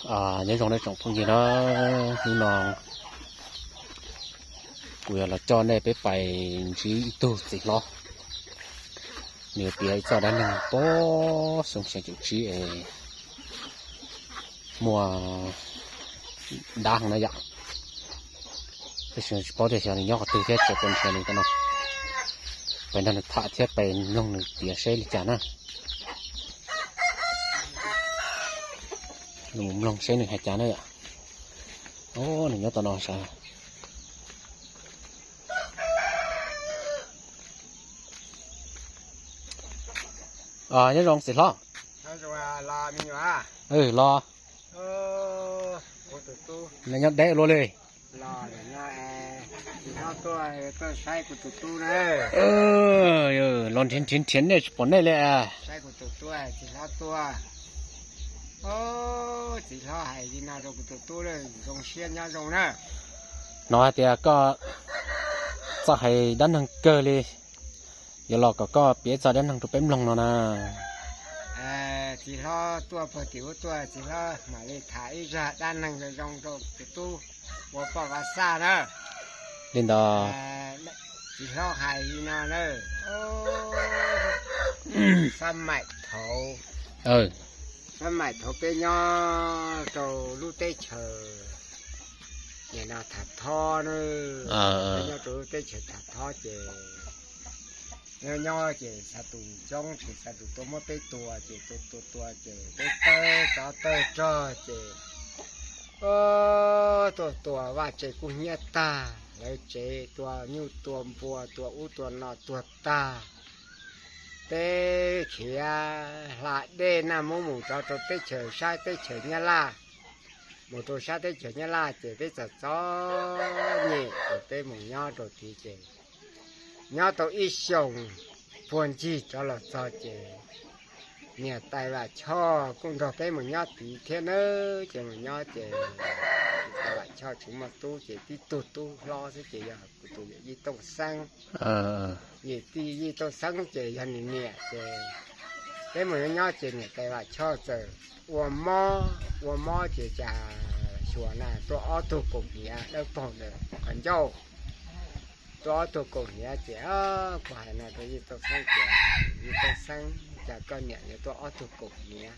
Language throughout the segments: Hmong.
Nyob zoo nej tsoom phooj ywg na, hnub no kuv yuav los coj nej peb pais ntsib ib tug txiv hlob, nws piav ib txoj dab neeg puag xyoo xya caum tsib es muaj dab heev na yom. Tab sis tsis paub tias xyov nws nyob qhov twg thiab tseem puas nrhiav nws tam no. Pais nrog nws tham thiab pais mloog nws piav seb li cas na. Mus mloog seb nws hais cas na yom. Nws nyob tom no sav. Nyob zoo txiv hlob. Los, nyob deb luaj li. Los nrhiav nrhiav nrhiav nej tsis pom nej li. Hnov hais tias koj txawj hais dab neeg kawg li, yuav los kom koj piav txoj dab neeg rau peb mloog no na. Txiv hlob tuaj puag tim ub tuaj, txiv hlob mam li tham ib zaj dab neeg zoo zoo rau tus tub ua poj Vaj Xaj na. Li ntawd. Txiv hlob hais li no na. Xab maim thaud, xab maim thaud peb nyob rau lub teb chaws nim no Tham Thob na. Peb nyob rau lub teb chaws Tham Thob ces nyob nyob ces xav tus coob ces xav tus tuaj muab peb tua ces tua tua tua ces peb tawg tsov tawg rog ces tuaj tua vaj tse kub hnyiab tag, lawv tsev tua nyuj tua npua tua ub tua no tuag tag. Peb khiav hla dej na muab mus rov rau teb chaws saib teb chaws Nyab Laj. Mus rau sab teb chaws Nyab Laj ces peb txom txom nyem ces peb mus nyob rau tid ces nyob tau ib xyoos puag ncig rov los txog ces niam tais Vam Choj kuj nrog peb mus nyob tid thiab nawb. Ces mus nyob ces niam tais Vam Choj tsis muaj tub ces tib tug tub hlob xwb ces yog kuv tus yawm yij Tooj Xeeb. Yawm yij Tooj Xeeb ces yog nws niam ces peb mus nyob nyob ces niam tais Vam Choj txawm ua mob, ua mob ces cas xyuas na tuaj ob tug kaus hniav dawb paug ntawm qhov ncauj. Tuaj ob tug kaus hniav ces kuv hais no rau yij Tooj Xeeb tias, yij Tooj Xeeb, cas koj niam yuav tuaj ob tug kaus hniav?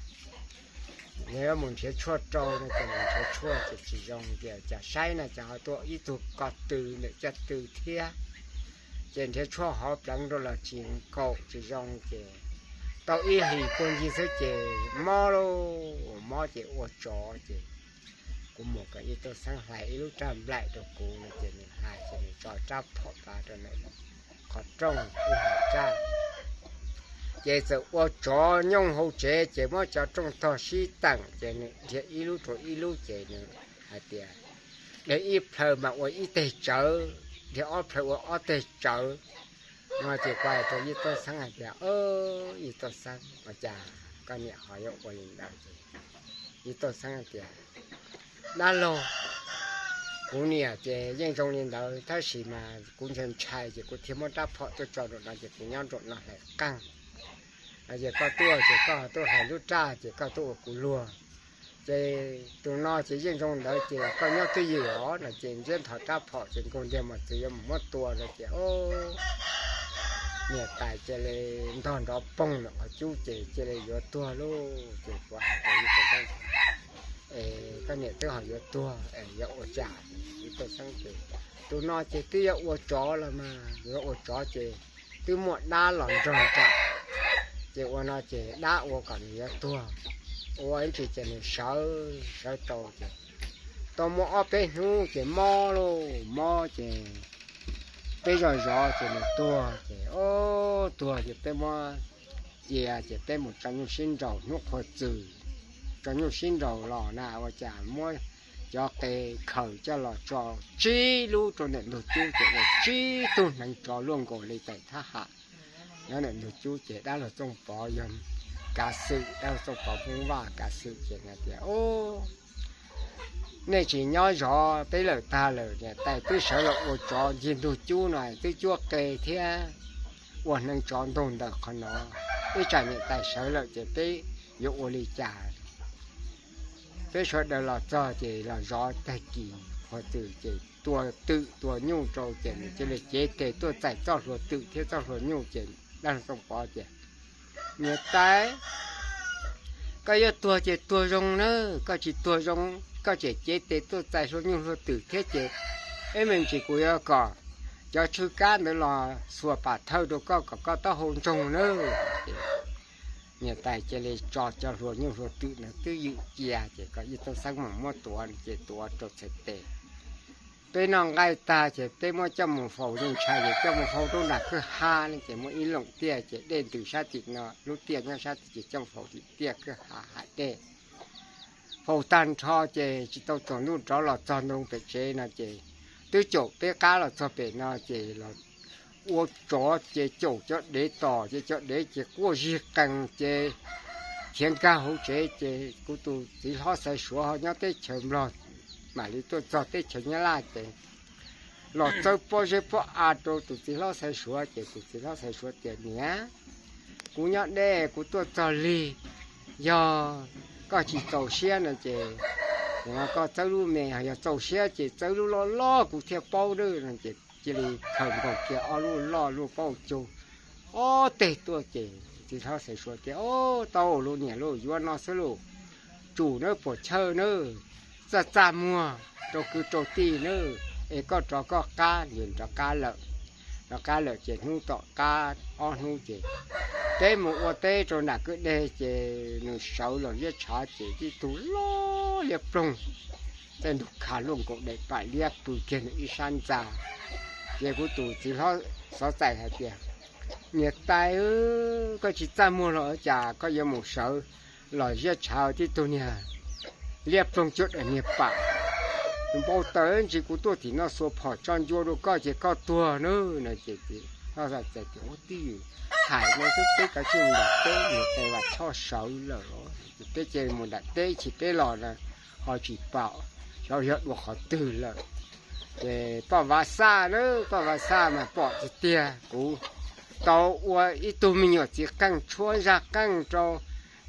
Yog yuav mus nrhiav tshuaj rau no ces mus nrhiav tshuaj ces tsis zoo tias cas saib no cas ho tuaj ib tug ko tw ntawm caj tw thiab. Ces nrhiav tshuaj hov pleev rau los tsis nkaum tsis zoo ces tau ib hlis puag ncig xwb ces mob lauj, mob ces ua tsov ces kuv mus kom yij Tooj Xeeb hlais ib lub raj nplaim rau kuv no ces nws hlais ces nws tso rab phom pav rau ntawm qhov rooj ib hais raj. Ces txawm ua tsov nyooj hauv tsev ces muab cov rooj tog sib teem ces nws dhia ib lub rau ib lub ces nws hais tias, dhia ib plhaw mas ua ib teg tsawv, dhia ob plhaw ua ob teg tsawv. No ces kuv hais rau yij Tooj Xeeb hais tias, yij Tooj Xeeb, ua cas koj niam ho yuav ua li ntawd? Ces yij Tooj Xeeb hais tias, dab laug, kuv niam ces yeej zoo li ntawd tab sis mas kuv ntshai ntshai ces kuv thiaj muab rab phom tuaj tso nraum no ces kuv nyob nraum no hlais qeej. No ces koj tuaj ces koj tuaj hlais lub raj ces koj tuaj ua kuv luag. Ces tus no ces yeej zoo ntawd ces koj nyob twj ywm os no ces ntsiab nthos rab phom ces nkaug ntiag mos txwv yuav mus muab tua no ces niam tais cia li ntog nrov poog ntawm qhov cub ces cia li yuav tuag lauj. Ces kuv hais rau yij Tooj Xeeb, es koj niam twb ho yuav tuag es yuav ua cas? Yij Tooj Xeeb ces, tus no ces twb yuav ua tsov los mas, yuav ua tsov ces twb muaj dab los nrog nraim, ces ua no ces dab ua kom nws yuav tuag. Ua ib ntsis ces nws sawv sawv tau ces tau muaj ob peb hnub ces mob lauj, mob ces peb zoj zov ces nws tuag ces, o, tuag ces peb muab cia ces peb mus tso nyuj sib nraus hnub qhua txws, tso nyuj sib nraus los na ua cas muab cov qe khaws coj los tso tsib lub rau ntawm ntug cub ces ua tsib tug hneev tsov luaj nkaus li tais thab ham nyob ntawm ntug cub ces dab laug Txooj Pov yog kav xwm, dab laug Txooj Pov Hmoob Vaj kav xwm ces hais tias, o, nej tsis nyob zov peb lawm tag lawm, niam tais twb sawv los ua tsov ncig ntug cub no twb cuab qe thiab ua hneev tsov ntug ntawm qhov no, ib tsam niam tais sawv lawm ces peb yuav ua li cas? Peb sawv daws los txog ces los zov tag kis qhua twm ces tua twm tua nyuj rau ces nws cia li cev tes tuaj txais txoj hlua twm thiab txoj hlua nyuj ces dab laug Tooj Pov tias, Niam tais, koj yuav tuag ces tuag zoo na, koj tsis tuag zoo, koj tseem cev tes tuaj txais hlua nyuj hlua twm thiab ces ib me ntsis kuv yuav kom cov tshwj kab ntawd los xuas pam thawj rau koj kom koj taub hau ntsoog na. Niam tais cia li tso cov hlua nyuj hlua twm ntawd twb ywm cia ces kom Yij Tooj Xeeb mus muab tuav ces tuav rau txhais tes. Peb noj nqaij tag ces peb muab coj mus faus zoo tshaj ces coj mus faus rau nram kwj ha ne ces muaj ib loom tiaj ces dej ntws sab tim no, lub tiaj nyob sab tim ces coj mus faus tim tiaj kwj ha hav dej. Faus tag nrho ces tsis tau tsaus ntuj rov los txog ntoo pem tsev no ces twb caum peb qab los txog pem no ces los ua tsov ces caum cov dev tos ces cov dev ces quaj zig qees ces khiav nkag hauv tsev ces kuv tus txiv hlob Xaiv Suav ho nyob teb chaws Nplog mam li tuaj txog teb chaws Nyab Laj ces los txawb pob zeb pob av rau tus txiv hlob Xaiv Suav ces tus txiv hlob Xaiv Suav tias, Niam, kuv nyob deb kuv tuaj txog lig, yog koj tsis txaus siab no ces koj txawb lub me, yog txaus siab ces txawb lub loj loj kuv thiaj paub na no ces cia li khaws nkaus kiag ob lub loj lub paub cug ob teg tuaj ces txiv hlob Xaiv Suav tias, Au, tau lauj niam lauj, yuav no xwb lauj, tsum nawb puas chawj nawb, txaj txaj muag rau kwv rau tij nawb, es koj rov koj qab. Ces rov qab lawm, rov qab lawm ces hnub tom qab ob hnub ces peb mus ua teb rau nram kwj deg ces nws sawv los liab tshav ces tib tug loj liab ploog tej ntug kha luaj nkaus daim pam liab pw kiag nws ib sab ntxa. Ces kuv tus txiv hlob xov txais hais tias, Niam tais, koj tsis txaj muag los cas koj yuav mus sawv los liab tshav tib tug niag liab ploog cuag daim niag pam npau taws ntsis, kuv tuaj tim no xuas phom tso ncua rau koj ces koj tuag na no ces txiv hlob xov txais tias, Ua tij, hais no xwb peb kav tsij mus nram teb, niam tais Vam Choj sawv lawm, peb cia li mus nram teb ib chim peb los na ho tsis pom xyov yog dua qhov twg lawm. Ces Paj Vav Xaj na, Paj Vav Xaj mas pom tiag tiag, kuv tau ua ib tug me nyuam txiv qeej tshuab zaj qeej rau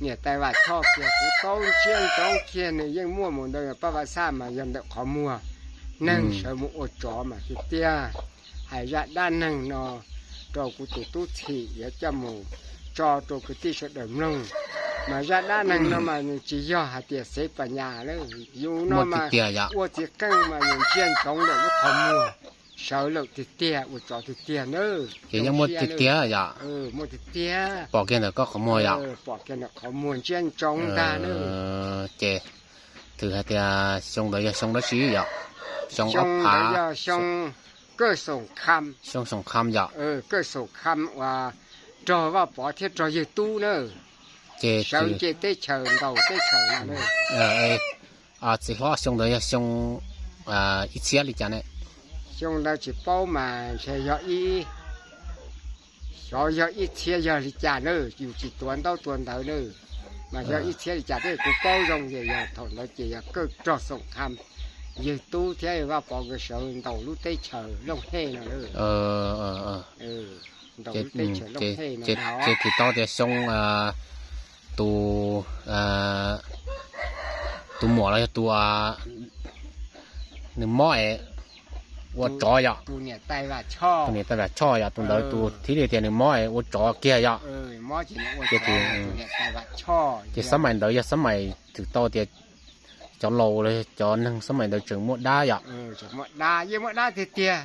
niam tais Vam Choj kiag, kuv tau ntsiab ntsoov kiag nws yeej muaj mus ntawd. Paj Vav Xaj mas yog ntawm qhov muag neeg sawv mus ua tsov mas tiag tiag. Hais zaj dab neeg no rau kuv tus tub txhim yuav coj mus tso rau kwv tij sawv daws mloog. Mas zaj dab neeg no mas nws tsis yog hais tias xev pas nyas na, yus no mas ua txiv qeej mas yus ntsia ntsoov ntawm lub qhov muag, sawv lawm tiag tiag, ua tsov tiag tiag na. Ces yeej muaj tiag tiag yom? Muaj tiag tiag. Pom kiag ntawm koj qhov muag yom? Pom kiag ntawm qhov muag ntsia ntsoov ntag na. Ces thwm hais tias xyoo ntawd yog xyoo dab tsi yom? Xyoo ob phav, yog xyoo Kawj Xoom Kham. Xyoo Xoom Kham yom? Kawj Xoom Kham uas raug Vaj Pov thiab raug Yawg Tub na. Ces sawv nce teb chaws ntaus teb chaws no na. Txiv hlob, xyoo ntawd yog xyoo ib txhiab li cas ne? Xyoo ntawd tsis paub mas ntshe yog ib, xyov yog ib txhiab yog li cas na, yus tsis tuav ntaub tuav ntawv na. Mas yog ib txhiab li cas thiab kuv paub zoo ces yog thaum ntawd ces yog Kawj Rog Xoom Kham, Yawg Tub thiab Vaj Pov nkawd sawv ntaus lub teb chaws Looj Hej no na. Ntaus lub teb chaws Looj Hej no. Ces thwm tau tias xyoo tus, tus muam los yog tus, nws mob es ua tsov yom? Tus niam tais Vam Choj yom, tus ntawd tus thiaj li tias nws mob es ua tsov kiag yom? Ces, ces xab maim ntawd yog xab maim thwm tau tias cov laus los yog cov neeg xab maim ntawd tseem muaj dab yom? Yeej muaj dab tiag tiag.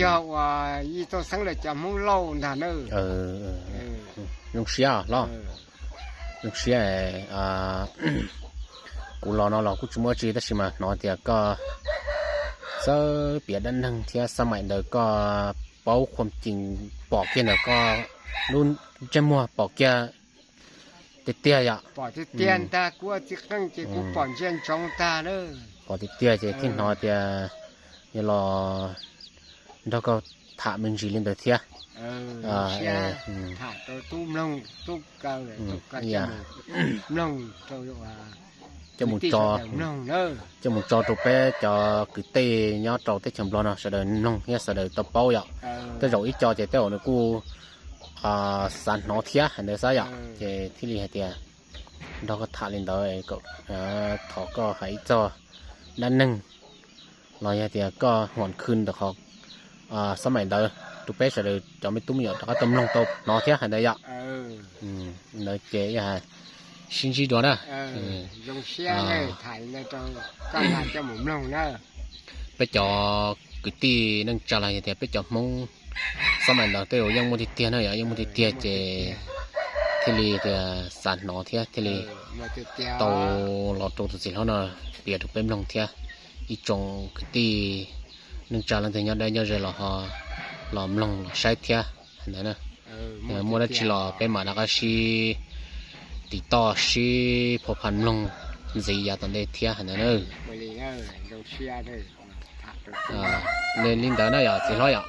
Yog uas Yij Tooj Xeeb lawv cov Hmoob Lauj ntag na. Zoo siab los, zoo siab. Kuv los no los kuj tsis muaj tsi tab sis mas hnov tias koj txawj piav dab neeg thiab xab maim ntawd koj paub khuam cees, pom kiag ntawm koj lub ntsej muag pom kiag tiag tiag yom? Pom tiag tiag ntag, kuv ua txiv qeej ces kuv pom ntsia ntsoov tag na. Pom tiag tiag ces thiaj hnov tias yog los nrog koj tham me ntsis li ntawd thiab. Tham rau tub mloog, tub kaw, tub kaw mloog rau, coj mus tso, coj mus tso rau peb cov kwv tij nyob rau teb chaws Nplog no sawv daws mloog thiab sawv daws tau paub yom. Tej zaum ib co ces tej zaum nws kuj xav hnov thiab hais ntawd xav yom, ces thiaj li hais tias nrog koj tham li ntawd, thov koj hais ib txog dab neeg los yog tias koj huam khw ntawm qhov xab maim ntawd rau peb sawv daws cov me tub me nyuam rov qab tau mloog tau hnov thiab hais ntawd yom. Ntawd ces sib ntsib dua na. Peb cov kwv tij neej tsa los yog tias peb cov Hmoob xab maim ntawd tej zaum yeej muaj tiag tiag na yom, yeej muaj tiag tiag ces thiaj li tias xav hnov thiab thiaj li tau los rau tus txiv hlob no piav rau peb mloog thiab. Ib tsoom kwv tij neej tsa leej twg nyob deb nyob ze los ho los mloog los saib thiab hais ntawd na. Muaj dab tsi los peb mam rov qab sib tiv toj sib phua phan mloog ntxiv yav tom ntej thiab hais ntawd na. Li ntawd na yom txiv hlob yom.